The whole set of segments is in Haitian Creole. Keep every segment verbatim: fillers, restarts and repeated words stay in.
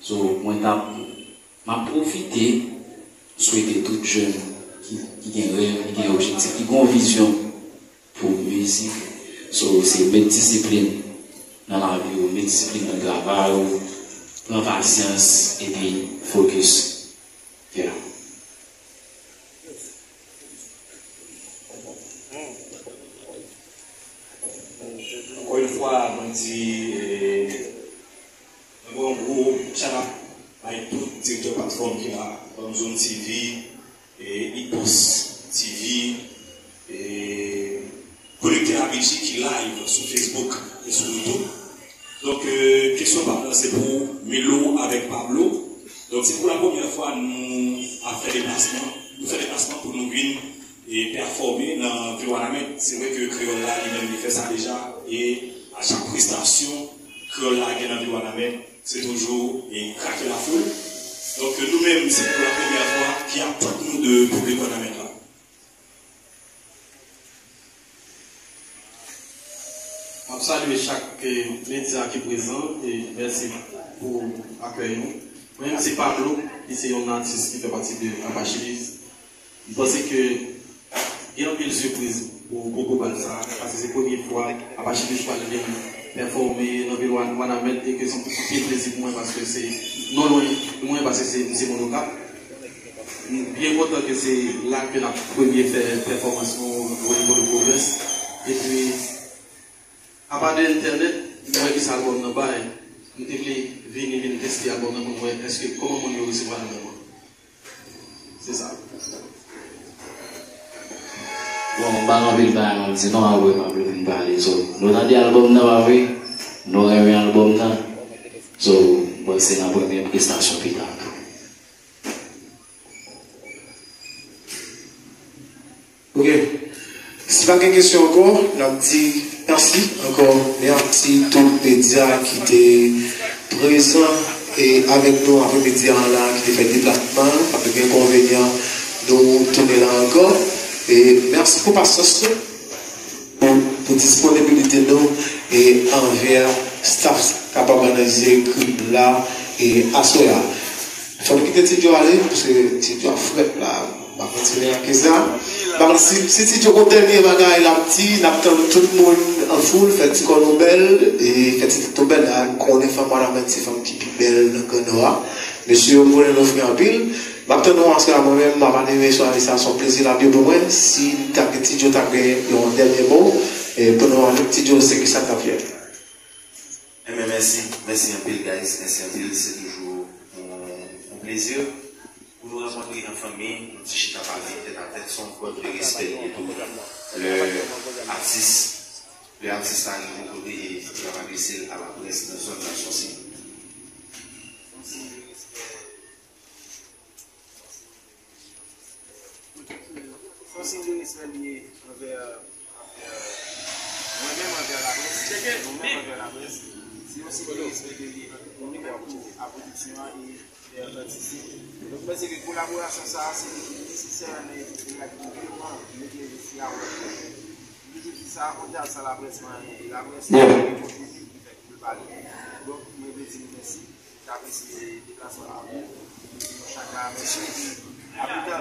So, mwen t ap, m ap pwofite swete tout jèn ki, ki gen rèv, ki gen objektif, ki gen yon vizyon pou mizik. So, se met disiplin nan lavi w, met disiplin nan travay ou, pran pasyans, epi focus. Yeah. Ankò yon fwa, mwen di, eh, mwen ba yon gwo shout out bay tout direktè platfòm ki la, Banm Zone T V, eh, Ipos T V, eh, Konekte Abidji ki live sou Facebook e sou YouTube. Donk, eh, kesyon pa m nan se pou Milo avèk Pablo. Donk, se pou la premyè fwa nou ap fè deplasman. Nou fè deplasman pou nou vin e pèfòme nan vil Wanament. Se vre ke kreyòl la, li menm, li fè sa deja, e a chak prestasyon kreyòl la gen nan vil Wanament, se toujou e krake lafoul. Donk, nou menm, se pou la premyè fwa ki ap tann nou de piblik Wanament la. M ap salye chak, eh, medya ki prezan e mèsi pou akèy nou. Mwen menm se Pablo, ki se yon atis ki fè pati de Apache Biz. M panse ke gen anpil sipriz pou, pou konba sa, paske se premye fwa Apache Biz pral vin pèfòme nan vil Wan-, Wanament, e ke se yon anpil plezi pou mwen, paske se non lwen pou mwen, paske se, se moun Okap. M byen kontan ke se la ke n ap premye fè pèfòmans nou o nivo de pwovens. Epi, apa de entènèt, m wè kisa albòm nan bay. M te vle vini, vin teste albòm nan pou m wè èske kòman moun yo resevwa l nan mwen. Se sa. Bon, m pa gen anpil bagay pou m di non, apre Pablo fin pale. So, nou tande albòm nan, pa vre? Nou renmen albòm nan. So, m panse n ap renmen prestasyon pita tou. Ok. Si pa gen kesyon ankò, n ap di mèsi ankò. Mèsi tout medya ki te prezan e avèk nou apremidi a la, ki te fè deplasman. Pa t gen enkonvenyan, nou tounen la ankò. E mèsi pou pasyans nou, pou, pou disponibilite nou e anvè staff k ap òganize klip la e aswè a. Fò nou kite Ti Djo ale, paske Ti Djo ap frèt la. M pa kontinye ak sa. M pa konn si, si Ti Djo gon dènye bagay l ap di, n ap tann tout moun an foul, fè ti kò nou bèl, e fè ti tèt nou bèl la. M konnen fanm Wanament se fanm ki pi bèl nan Gran Nò a. Mesye yo, m konnen nou fre anpil. M ap tann nou aswè a, mwen menm, m ap anime sware sa, se yon plezi l ap ye pou mwen. Si ta gen Ti Djo ta gen yon dènye mo, e pou nou annik Ti Djo, se kisa l t ap fè? Enben, mèsi. Mèsi anpil, guys. Mèsi anpil. Se toujou yon, yon plezi pou nou rankontre an fanmi, nou ti chita pale tèt a tèt, se yon prèv de respè li ye tou. Lè atis, lè atis la rive yon kote e l ap adrese l a laprès nan zòn nan, se yon siy. Se yon siy de respè li ye anvè, anvè mwen menm, anvè laprès, nou menm, anvè laprès. Se yon siy de respè ke li ye pou nou, pou pwodiksyon an e, e atis yo. Donk, mwen panse ke kolaborasyon sa a, se li ki nesesè nan epi pou nou mete sou la wòl. M toujou di sa, on djaz san laprès pa anyen, e laprès se li ki fè pou l pale. Donk, mwen vle di nou mèsi. T apresye deplasman an. Chak la, mèsi. A pita.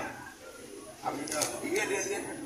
A pita. Red, red, red.